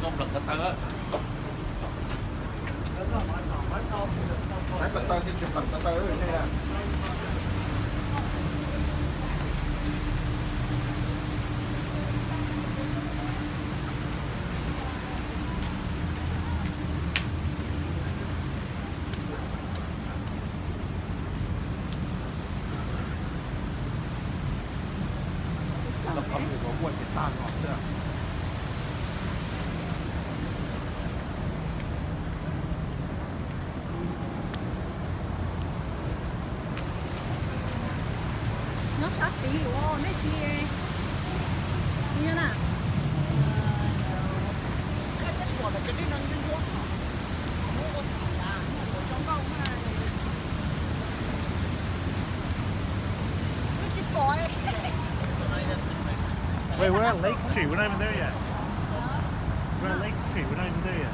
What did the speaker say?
Npleem ko taw, saib ko taw thiaj tsis npleem ko taw ne. Qhov mus kuv muaj ces tag nrho xwb. Nyob sab tid ua nej tsis nyob na. Wait, we're at Lake Street. We're not even there yet. We're at Lake Street. We're not even there yet.